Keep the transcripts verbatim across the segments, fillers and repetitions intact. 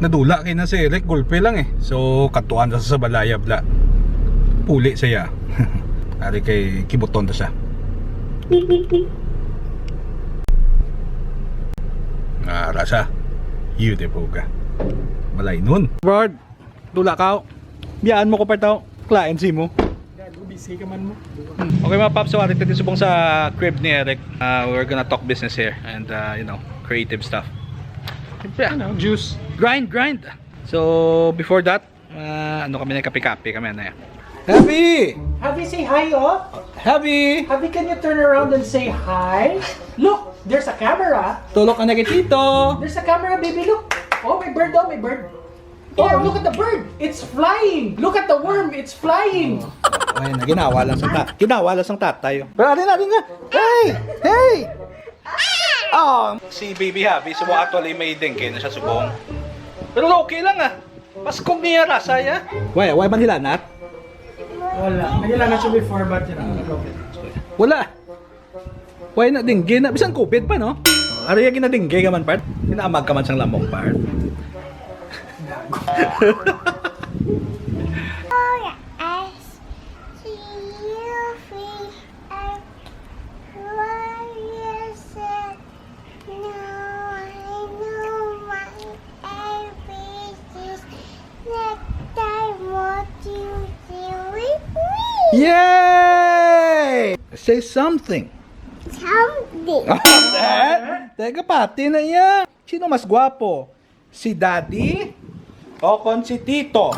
Nadula kay na si Eric, gulpe lang eh. So, katuan na sa balaya bla. Puli siya. Ari kay kibuton ta siya. Ara siya. Beautiful ka. Malay nun. Bard, dula ka. Biyaan mo ko pa tao. Klain si mo. Gago, busy ka man mo. Okay, mga paps, so ari tayo subong sa crib ni Eric. Uh, we're gonna talk business here and, uh, you know, creative stuff. Siyempre, ano, juice. Grind, grind. So, before that, uh, ano kami na, kape-kape kami na yan. Happy! Happy, say hi, oh. Happy! Happy, can you turn around and say hi? Look, there's a camera. Tulog ka na kay Tito. There's a camera, baby, look. Oh, may bird, oh, may bird. Oh, look at the bird. It's flying. Look at the worm. It's flying. Oh, ayun na, ginawa lang sa ta-, ginawa lang sa tatay. Pero alin, alin nga? Hey! Hey! Oh, si Baby Happy, subong actually may dengue na siya, subong. Pero okay lang, ah. Paskog niya rasa, ya. Why? Why man hilanat? Wala. Nagilanat siya before, but, you know, okay. Wala. Why na dengue na? Bisan covid pa, no? Ari ya ginadinggay ka man, part. Ginaamag ka man sang lamok, part. Yay! Say something. Something. Teka, pati na iya. Sino mas gwapo? Si Daddy o kon si Tito?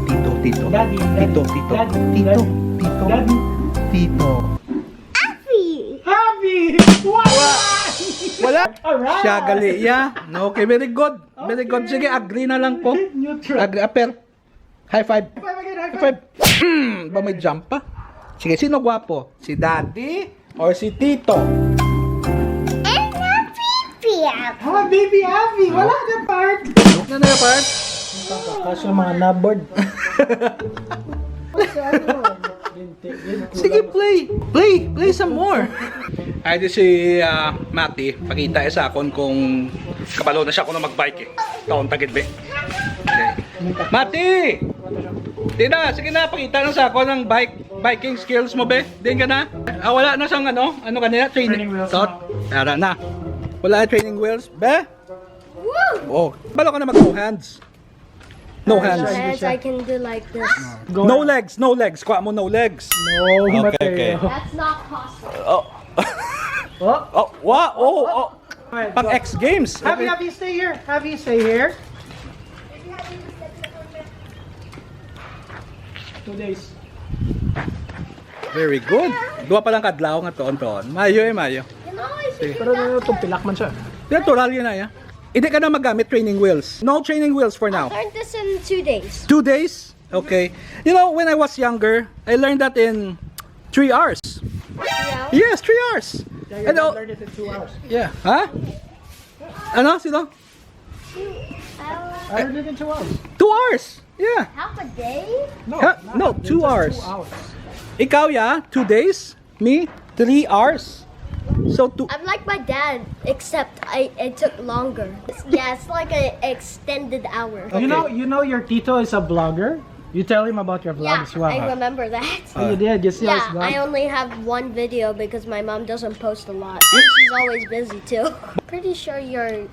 Tito, Tito. Daddy, Daddy, Tito, Tito, Daddy, Tito, Daddy, Tito, Daddy. Tito. Happy! Happy! Wala! Wala? Alright! Siya gali, ya. Okay, very good. Very good. Okay. Sige, agree na lang ko. Neutral. Agree, ah, pero High five. High five again, high five. High five. Ba may jump pa? Sige, sino gwapo? Si Daddy or si Tito? And a baby happy. Ah, baby happy. Wala na part. Wala na part. Nakakaso mga nabord. Sige, play. Play. Play some more. Ay, di si, ah, Mati, pakita sa akon kung kabalo na siya kung mag-bike eh. Taon tagid, be. Okay. Mati! Di na, sige na, pakita na sa ako ng bike, biking skills mo, be. Din ka na? Ah, wala na sang ano, ano kanina? Training, training wheels, tot? Tara na. Wala na training wheels, be? Woo! Oh, balo ka na mag no hands. No hands. Hands, I can do like this. No legs, no legs. Kuha mo no legs. No, okay, Mateo. Okay. That's not possible. Oh. Oh. Oh, wa-, oh, oh. Pang X Games. Happy, okay. Happy, stay here. Happy, stay here. Two days. Very good. Dua pa lang kadlaw nga tuon-tuon. Mayo eh, mayo. Sige. Pero ano, itong pilak man siya. Natural yun na, ya. Hindi ka na magamit training wheels. No training wheels for now. I learned this in two days. Two days? Okay. You know, when I was younger, I learned that in three hours. Three hours? Yes, three hours. Yeah, you learned it in two hours. Yeah. Ha? Ano? Sino? I learned it in two hours. Two hours. Yeah. Half a day? No, ha? Not no, half a day, two hours. Just two hours. Ikaw, yeah? Two days? Me? Three hours? So two. I'm like my dad, except I, it took longer. Yeah, it's like an extended hour. Okay. You know, you know your tito is a vlogger? You tell him about your vlog as well, huh? Yeah, I remember that. Oh, you did? You see his vlog? Yeah, I only have one video because my mom doesn't post a lot. And she's always busy too. Pretty sure you're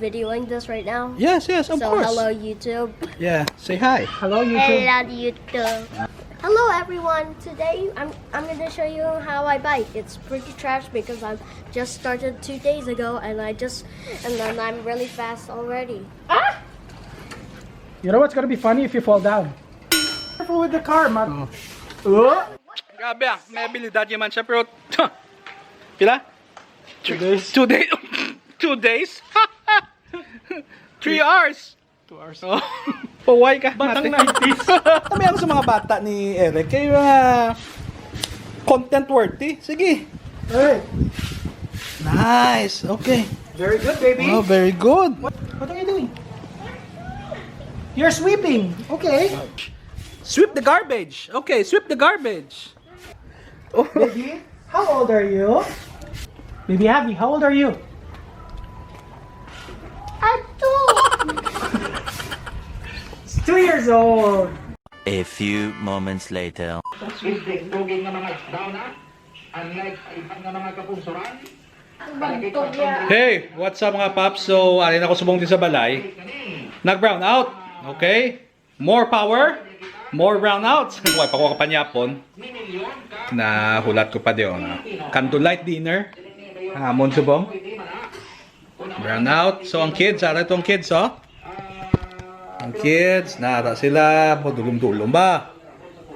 videoing this right now. Yes, yes, of course. So, hello, YouTube. Yeah, say hi. Hello, YouTube. Hello, YouTube. Hello, everyone. Today, I'm, I'm gonna show you how I bike. It's pretty trash because I just started two days ago, and I just, and then I'm really fast already. Ah! You know what's gonna be funny if you fall down? Careful with the car, man. Oh. Oh. Grabe ah, may abilidad naman siya, pero pila? Two days. Two days. Two days? Three hours. Two hours. Oh. Paway ka. Batang nineties. Kami ang sa mga bata ni Eric, kay mga content worthy. Sige. Hey. Nice. Okay. Very good, baby. Oh, very good. What, what are you doing? You're sweeping. Okay. Sweep the garbage. Okay, sweep the garbage. Oh. Baby, how old are you? Baby Abby, how old are you? I'm two. So, A few moments later. Hindi pogi nga mga lockdown, ha? Unlike sa iban nga mga kapungsoran, Hey, what's up mga paps? So, ari na ko subong din sa balay. Nag-brown out. Okay? More power, more brown outs. Kuha pa ko kapanyapon. Na hulat ko pa di, oh, na. Candlelight dinner. Hamon subong. Brown out. So, ang kids, ara itong kids, oh. Ang kids, nara sila, padulom-dulom ba?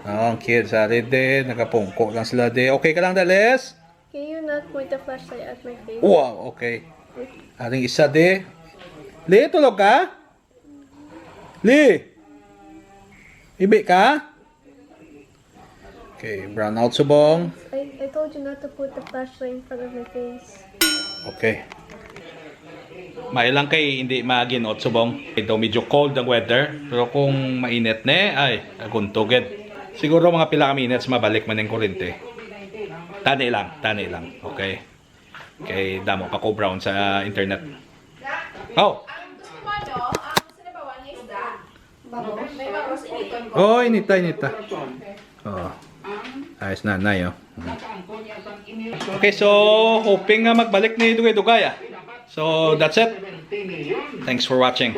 Oh, ang kids, ari din, nakapungko lang sila di. Okay ka lang, Dales? Can you not point the flashlight at my face? Wow, okay. Aring isa di. Li, tulog ka? Li! Ibi ka? Okay, brown out subong. I, I told you not to put the flashlight in front of my face. Okay. May lang kay hindi maginot subong. Daw medyo cold ang weather, pero kung mainit ne, ay, agunto gid. Siguro mga pila ka minutes mabalik man ang kurente. Tani lang, tani lang. Okay. Kay damo ka ko brown sa internet. Oh. Ang gusto mo, no? Ang sinabawan nga isda. May bagos ini. Oh, inita, inita. Oh. Ayos na, nay, oh. Okay, so hoping nga magbalik ni Dugay-Dugay, ah. So that's it. Thanks for watching.